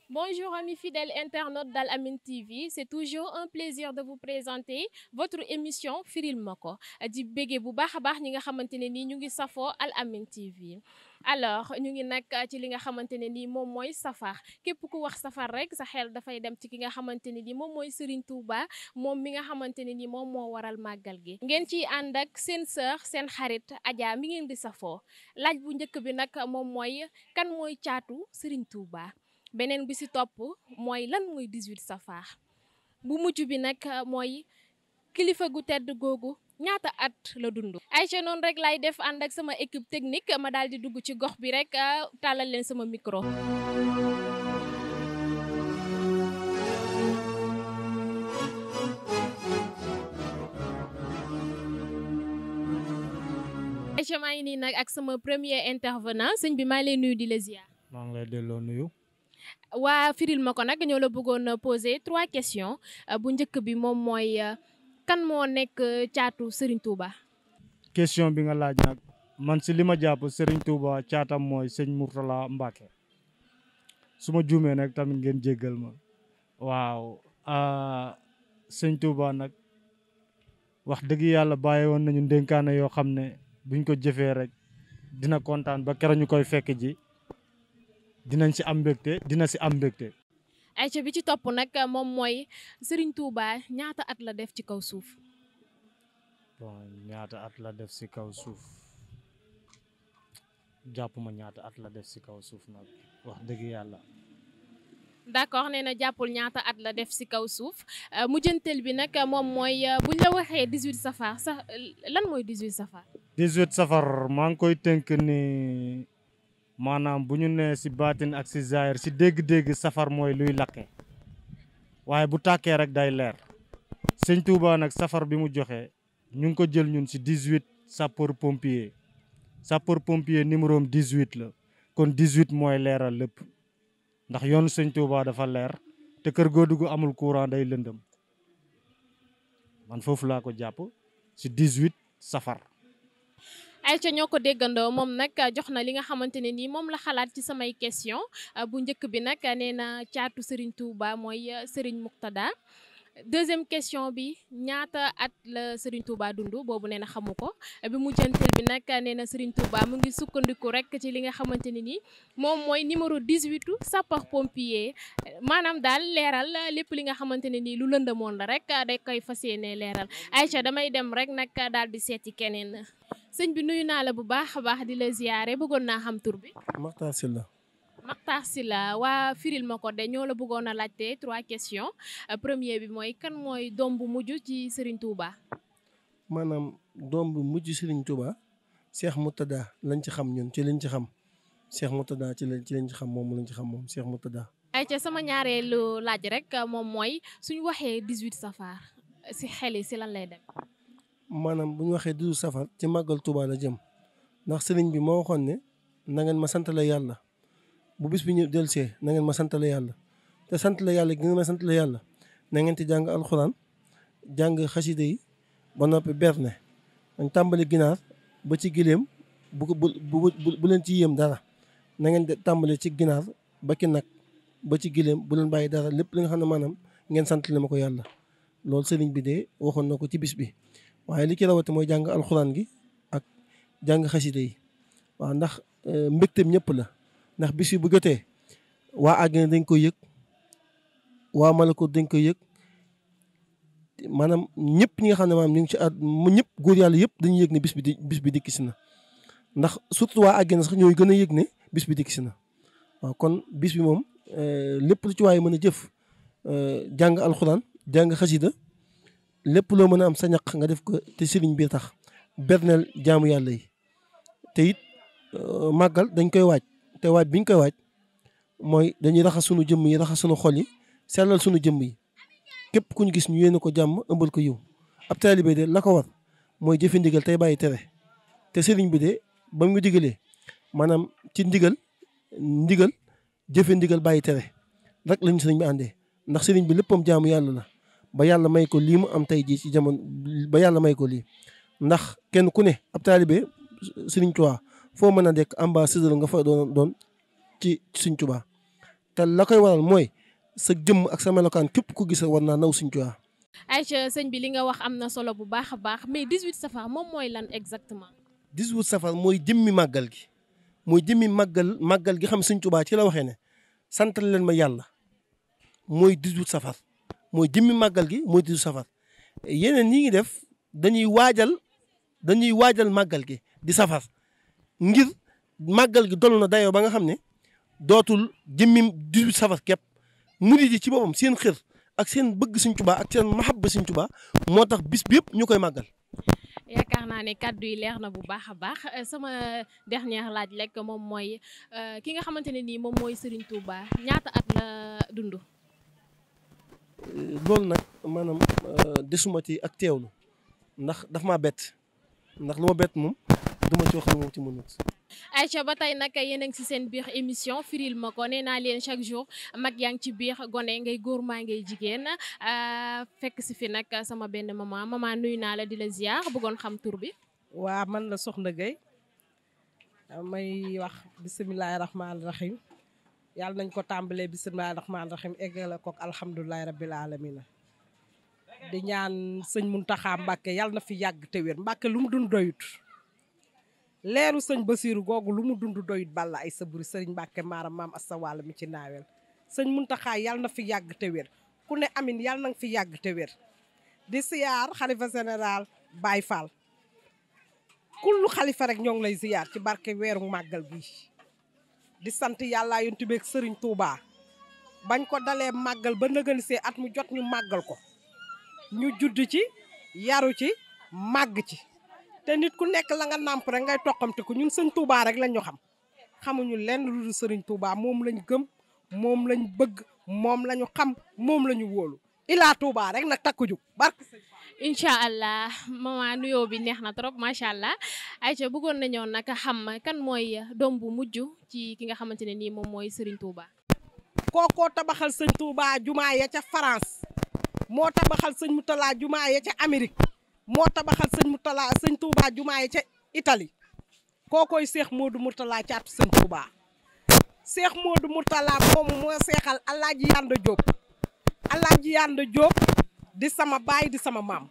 Bonjour amis fidèles internautes d'Al Amine TV, c'est toujours un plaisir de vous présenter votre émission Firil Mako di béggee bu baax a baax ñi nga xamante ne nii ñu ngi safoo Al Amine TV. Alors ñu ngi nag ci li nga xamante ne nii moom mooy safar képp ku wax safar rek sa xel dafay dem ci ki nga xamante ne nii moom mooy Serigne Touba moom mi nga xamante ne nii moom moo waral màggal gi. Ngeen ciy ànd ak seen sœur seen xarit Adja mi ngeen di safoo laaj bu njëkk bi nag moom mooy kan mooy caatu Serigne Touba. Beneen bi ci topp mooy lan mooy 18 safar bu mujj bi nag mooy kilifa gu tedd googu ñaata at la dund. Aïcha noonu rek lay def ànd ak sama équipe technique ma daal di dugg ci gox bi rek tàllal leen sama micro. Aïcha maa ngi nii nag ak sama premier intervenant sëñ bi maa ngi lay nuyu di la ziar. maa ngi lay delloo nuyu. waa Firil Mako nag ñoo la bëggoon poser 3 questions bu njëkk bi moom mooy kan moo nekk caatu Serigne Touba. question bi nga laaj nag man si li ma jàpp Serigne Touba caatam mooy sëñ Mourtala Mbacke su ma juumee nag tamit ngeen jéggal ma. waaw sëñ Touba nag wax dëgg yàlla bàyyi woon nañu ndénkaane yoo xam ne buñ ko jëfee rek dina kontaan ba keroog ñu koy fekk ji. dina si am mbégte. Aïcha bi ci topp nag moom mooy Serigne Touba ñaata at la def ci kaw suuf. bon ñaata at la def si kaw suuf jàpp ma ñaata at la def si kaw suuf nag wax dëgg yàlla. d'accord nee na jàppul ñaata at la def si kaw suuf mujjantel bi nag moom mooy buñ la waxee 18 safar sax lan mooy 18 safar. 18 safar maa ngi koy tënk ni. maanaam bu ñu nee si baatin ak si zaahir si dégg-dégg safar mooy luy lakke waaye bu tàkkee rek day leer sëñ Touba nag safar bi mu joxe ñu ngi ko jël ñun si 18 sapeur pompier numéro 18 la kon 18 mooy leeral lépp ndax yoonu sëñ Touba dafa leer te kër goo dugg amul courant day lëndëm man foofu laa ko jàpp si 18 safar. Aïcha ñoo ko déggandoo moom nag jox na li nga xamante ne nii moom la xalaat ci samay question bu njëkk bi nag nee na caatu Serigne Touba mooy Serigne Mourtada deuxième question bi ñaata at la Serigne Touba dund boobu nee na xamu ko bi mujjantel bi nag nee na Serigne Touba mu ngi sukkandiku rek ci li nga xamante ne nii moom mooy numéro 18 sapeur pompier maanaam daal leeral lépp li nga xamante ne nii lu lëndamoon la rek day koy fas yéene leeral Aïcha damay dem rek nag daal di seeti keneen. sëñ bi nuyu naa la bu baax a baax di la ziyaare bëggoon naa xam tur bi. Makhtar Sylla. Makhtar Sylla waa Firil Mako de ñoo la bëggoon a laajte 3 questions premier bi mooy kan mooy doom bu mujj ci Serigne Touba. maanaam doom bu mujj Serigne Touba Cheikh Mourtada lañ ci xam ñun ci lañ ci xam Cheikh Mourtada ci lañ ci xam moom lañ ci xam moom Cheikh Mourtada. ayca sama ñaareelu laaj rek moom mooy suñu waxee 18 safar si xel yi si lan lay dem. maanaam bu ñu waxee 18 safar ci màggal Touba la jëm ndax sëriñ bi moo waxoon ne na ngeen ma sant la yàlla bu bis bi ñu delsee na ngeen ma sant la yàlla te sant la yàlla gi ngeen ma sant la yàlla na ngeen ci jàng alxuraan jàng xasida yi ba noppi berne dañ tàmbali ginaar ba ci gileem bu leen ci yéem dara na ngeen tàmbali ci ginaar ba ki nag ba ci gileem bu leen bàyyi dara lépp li nga xam ne maanaam ngeen sant la ma ko yàlla loolu sëriñ bi de waxoon na ko ci bis bi. waaye li ci rawati mooy jàng alxuraan gi ak jàng xasida yi waaw ndax mbégteem ñëpp la ndax bis yi bu jotee waa àggina dañ koy yëg waa malakut dañ koy yëg maanaam ñëpp ñi nga xam ne maanaam ñu ngi ci ñëpp góor yàlla yëpp dañuy yëg ne bis bi dikk si na ndax surtout waa àggina sax ñooy gën a yëg ne bis bi dikk si na waaw kon bis bi moom lépp lu ci waaye mën a jëf jàng alxuraan jàng xasida lépp loo mën a am sa ñaq nga def ko te sëriñ bi tax berneel jaamu yàlla yi te it màggal dañ koy waaj te waaj biñ koy waaj mooy dañuy raxas sunu jëmm yi raxas sunu xol yi sellal sunu jëmm yi képp ku ñu gis ñu yéene ko jàmm ëmbal ko yiw ab taalibe de la ko war mooy jëfe ndigal tey bàyyi tere te sëriñ bi de ba mu digalee maanaam ci ndigal jëfe ndigal bàyyi tere rek lañu sëriñ bi àndee ndax sëriñ bi léppam jaamu yàlla la ba yàlla may ko lii mu am tey jii ci jamono ba yàlla may ko lii ndax kenn ku ne ab taalibe Sëriñ Tuubaa foo mën a dekk ambassadeur nga fa doon ci Sëriñ Tuubaa te la koy waral mooy sa jëmm ak sa melokaan képp ku gis war naa naw Sëñ Tuubaa. Aïcha sëñ bi li nga wax am na solo bu baax a baax mais 18 safar moom mooy lan exactement. 18 safar mooy jëmmi màggal gi mooy jëmmi màggal gi xam Sëñ Tuubaa ci la waxee ne santal leen ma yàlla mooy 18 safar mooy jëmmi màggal gi mooy 18 safar yeneen yi ngi def dañuy waajal màggal gi di safar ngir màggal gi dol na dayoo ba nga xam ne dootul jëmmi 18 safar képp murid yi ci boppam seen xër ak seen bëgg Sëñ Tuubaa ak seen mahabba Sëñ Tuubaa moo tax bis bi yëpp ñu koy màggal. yaakaar naa ne kàddu yi leer na bu baax a baax sama dernière laaj lekk moom mooy ki nga xamante ne nii moom mooy Serigne Touba ñaata at la dund. loolu nag maanaam desuma ci ak teewlu ndax daf maa bett ndax lu ma bett moom duma ci wax lu ma ci mënut. Aïcha ba tey nag yéen a ngi ci seen biir émission firil ma ko nee naa leen chaque jour mag yaa ngi ci biir gone ngay góor maa ngay jigéen fekk si fi nag sama benn maman nuyu naa la di la ziar bëggoon xam tur bi. waa man la Soxna Gueye may wax bisimilahi rahmaani rahim yàlla nañ ko tàmbalee bisimilahi rahmaani rahim eggale ko alhamdulilahi rabbil alamina di ñaan sëñ Muntaxa Mbàkke yàlla na fi yàgg te wér Mbàkke lu mu dund doyut leeru sëñ Basiiru googu lu mu dund doyut balla ay saburi sëriñ Mbàkke maaram maam asta wàll mi ci naawel sëñ Muntaxa yàlla na fi yàgg te wér ku ne amin yàlla na fi yàgg te wér di siyaar xalifa général Baye Fall kullu xalifa rek ñoo ngi lay ziyaar ci barke weeru màggal gi di sant yàlla yontu beeg sëriñ Touba bañ ko dalee màggal ba nëgën see at mu jot ñu màggal ko ñu judd ci yaru ci màgg ci te nit ku nekk la nga nàmp rek ngay toqamte ko ñun sëñ Touba rek lañ ñu xam xamuñu lenn lu dul sëriñ Touba moom lañ gëm moom lañ bëgg moom lañu xam moom lañu wóolu ilaa Touba rek nag takku jug barke incha allah maman nuyoo bi neex na trop macha allah Aïcha bëggoon nañoo nag xam kan mooy doom bu mujj ci ki nga xamante ne nii moom mooy Serigne Touba. kookoo tabaxal sëñ Touba jumaa ya ca France moo tabaxal sëñ Moutala jumaa ya ca Amérique moo tabaxal sëñ Touba jumaa ya ca Italie kookooy Cheikh Modou Moutala caatu sëñ Touba. Cheikh Modou Moutala moomu moo seexal Alaaji Yanda Diop Alaaji Yanda Diop di sama baay di sama maam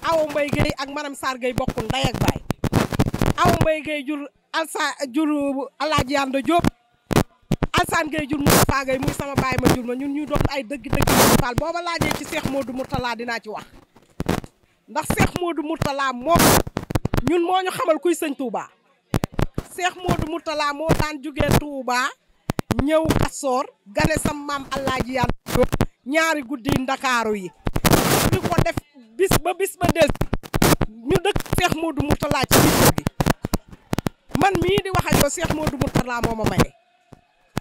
Awa Mbaye Gueye ak Maram Sarr Gueye bokku ndey ak baay Awa Mbaye Gueye jur Alaaji Yanda Diop Alsaan Gueye jur Moustapha Gueye muy sama baay ma jur ma ñun ñu doon ay dëgg Fall booba laajee ci Cheikh Modou Moutala dinaa ci wax ndax Cheikh Modou Moutala moo ñun moo ñu xamal kuy sëñ Touba Cheikh Modou Moutala moo daan jugee Touba ñëw Kastoor gane sa maam Alaaji Yanda Diop ñaari guddi Ndakaaru yi di ko def bis ba del ñu dëkk Cheikh Modou Moutala ci biir gi man mii di wax ak yow Cheikh Modou Moutala moo ma maye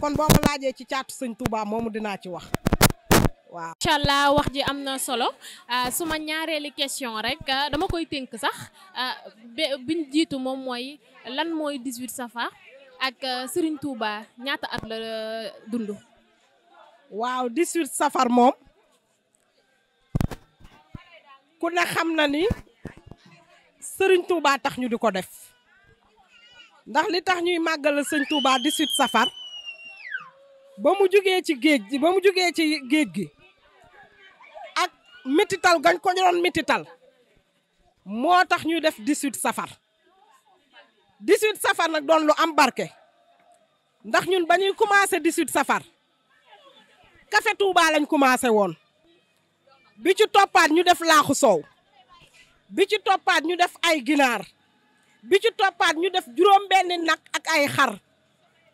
kon boo ma laajee ci caatu sëñ Touba moomu dinaa ci wax waaw. incha allah wax ji am na solo suma ñaareeli question rek dama koy tënk sax biñ jiitu moom mooy lan mooy 18 safar ak Serigne Touba ñaata at la dund. waaw 18 safar moom ku ne xam na ni Serigne Touba tax ñu di ko def ndax li tax ñuy màggal sëñ Touba 18 safar ba mu jugee ci géej gi ak mitital gañ ko doon mitital moo tax ñuy def 18 safar 18 safar nag doon lu am barke ndax ñun ba ñuy commencé 18 safar café Touba lañ commencé woon bi ci toppaat ñu def laaxu soow bi ci toppaat ñu def ay ginaar bi ci toppaat ñu def juróom benn nag ak ay xar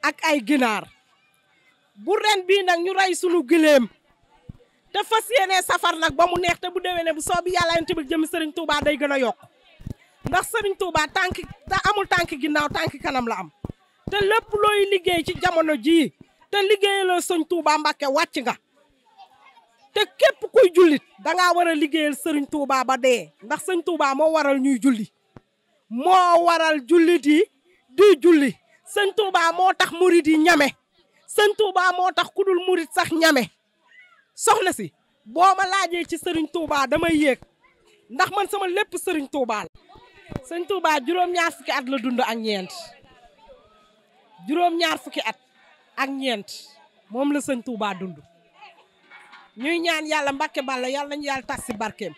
ak ay ginaar bu ren bii nag ñu rey sunu giléem te fas yéene safar nag ba mu neex te bu déwénee bu soobi yàlla yonent bi jëm Serigne Touba day gën a yokk ndax Serigne Touba amul tànk ginnaaw tànk kanam la am te lépp looy liggéey ci jamono jii te liggéeyaloo sëñ Touba Mbàkke wàcc nga te képp kuy jullit dangaa war a liggéeyal Serigne Touba ba dee ndax sëñ Touba moo waral ñuy julli moo waral jullit yi di julli sëñ Touba moo tax murit yi ñame sëñ Touba moo tax ku dul murit sax ñame soxna si boo ma laajee ci Serigne Touba damay yéeg ndax man sama lépp Serigne Touba la sëñ Touba juróom-ñaar fukki at la dund ak ñeent juróom-ñaar fukki at ak ñeent moom la sëñ Touba dund ñuy ñaan yàlla Mbàkke Balla yàlla nañu yàlla tas si barkeem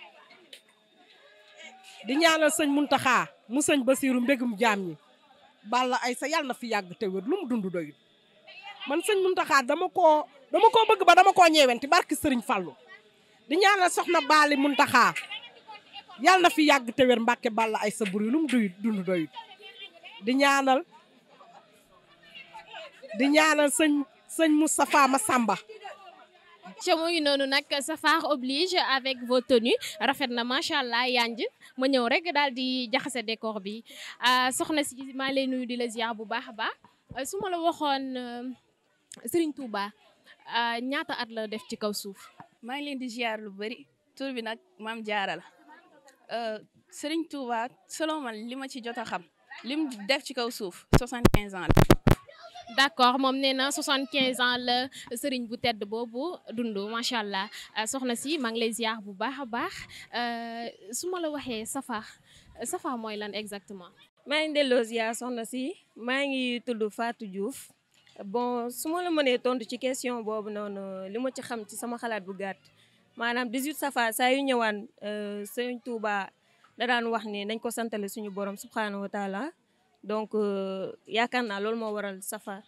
di ñaanal sëñ Muntaxa mu sëñ Basiiru mbégum jaam ñi Balla Aysa yàlla na fi yàgg te wér lu mu dund doyut man sëñ Muntaxa dama koo bëgg ba dama koo ñeewenti barki sëriñ Fallu di ñaanal soxna Baali Muntaxa yàlla na fi yàgg te wér Mbàkke Balla Aysa buri lu mu dund doyut di ñaanal sëñ Moustapha Massamba. ca mu ngi noonu nag Safar oblige avec vos tenues rafet na macha allah yanj ma ñëw rek daal di jaxase décor bi soxna si maa lay nuyu di la ziar bu baax a baax su ma la waxoon Serigne Touba ñaata at la def ci kaw suuf. maa ngi leen di ziar lu bari tur bi nag Maam Jaara la Serigne Touba selon man li ma ci jot a xam lim def ci kaw suuf 75 ans la. d'accord moom nee na 75 ans la sëriñ bu tedd boobu dund macha allah soxna si maa ngi lay ziar bu baax a baax su ma la waxee Safar mooy lan exactement. maa ngi delloo ziar soxna si maa ngi tudd Fatou Diouf bon su ma la mënee tontu ci question boobu noonu li ma ci xam ci sama xalaat bu gàtt maanaam 18 Safar saa yu ñëwaan sëriñ Touba da daan wax ne nañ ko santale suñu borom subhanahu wa taala. donc yaakaar naa loolu moo waral Safar.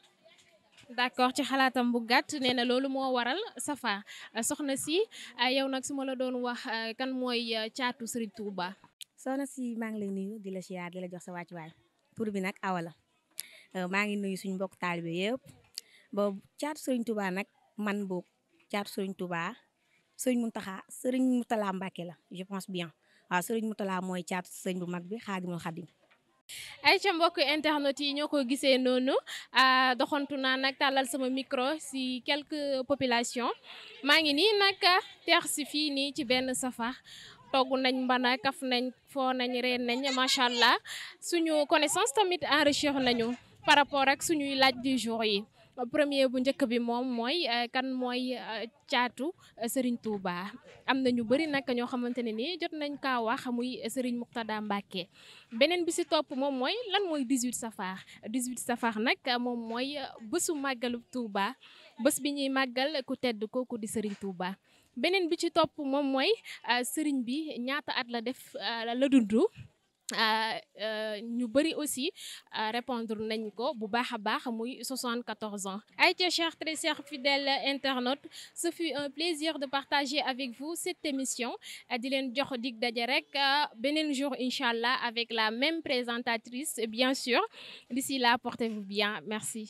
d'accord ci xalaatam bu gàtt nee na loolu moo waral Safar soxna si yow nag su ma la doon wax kan mooy caatu Serigne Touba. soxna si maa ngi lay nuyu di la siyaar di la jox sa wàccuwaay tur bi nag Awa la maa ngi nuyu suñu mbokk taalibe yëpp boobu caatu Serigne Touba nag man boog caatu Serigne Touba Serigne Moutala Mbacke la je pense bien waaw Serigne Moutala mooy caatu sëñ bu mag bi Xaadimul Xaadim. ay ca mbokk internet yi ñoo ko gisee noonu doxantu naa nag tàllal sama micro si quelques populations maa ngi nii nag teex si fii nii ci benn Safar togg nañ mbana kaf nañ foo nañ reen nañ macha allah suñu connaissance tamit enrichir nañu par rapport ak suñuy laaj du jour yi. premier bu njëkk bi moom mooy kan mooy caatu Serigne Touba am na ñu bëri nag ñoo xamante ne nii jot nañ kaa wax muy Serigne Mourtada Mbacke beneen bi si topp moom mooy lan mooy 18 Safar 18 Safar nag moom mooy bésu màggalu Touba bés bi ñuy màggal ku tedd kooku di Serigne Touba beneen bi ci topp moom mooy Serigne bi ñaata at la def la dund. ñu bëri aussi répondre nañ ko bu baax a baax muy 74 ans. Aïcha chers très chers fidèles internautes ce fut un plaisir de partager avec vous cette émission di leen jox dig daje rek beneen jour incha allah avec la même présentatrice bien sûr d'ici là portez-vous bien merci.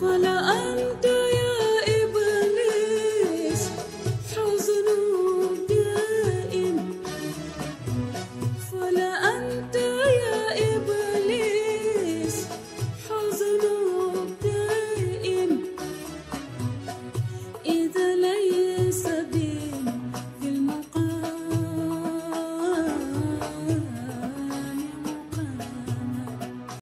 فلا